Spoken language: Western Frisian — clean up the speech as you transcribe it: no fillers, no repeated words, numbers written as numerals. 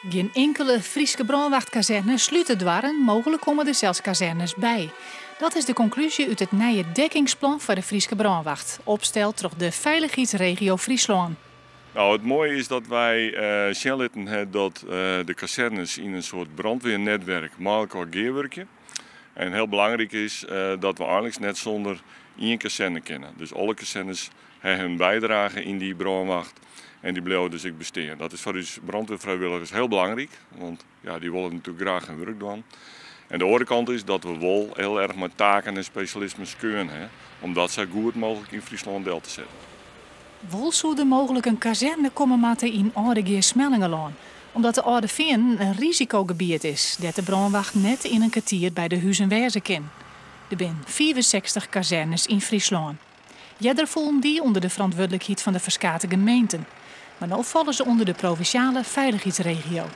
Gjin inkele Fryske brânwachtkazerne slút de doarren, mooglik komme der sels kazernes by. Dat is de konklúzje út it nije dekkingsplan foar de Fryske brânwacht, opsteld troch de Feilichheidsregio Fryslân. Nou, it moaie is dat wy sjen litten ha dat de kazernes yn in soart brandweernetwerk mei elkoar gearwurkje. En hiel belangryk is dat we einliks net sûnder ien kazerne kinne. Dus alle kazernes ha hun bydrage yn dy brânwacht en dy bliuwe dus ek bestean. Dat is foar ús brandweerfrijwilligers hiel belangryk, want ja, dy wolle natuerlik graach hun wurk dwaan. En de oare kant is dat we wol hiel erch mei taken en spesjalismen skeaun ha, om dat sa goed mooglik yn Fryslân del te setten. Wol soe der mooglik in kazerne komme moatte yn Aldegea Smellingerlân, omdat de Alde Feanen in risikogebiet is dêr't de brânwacht net yn in kertier by de huzen wêze kin. Der binne 65 kazernes yn Fryslân. Earder foelen dy ûnder de ferantwurdlikheid fan de ferskate gemeenten. Mar no falle se ûnder de provinsjale feilichheidsregio.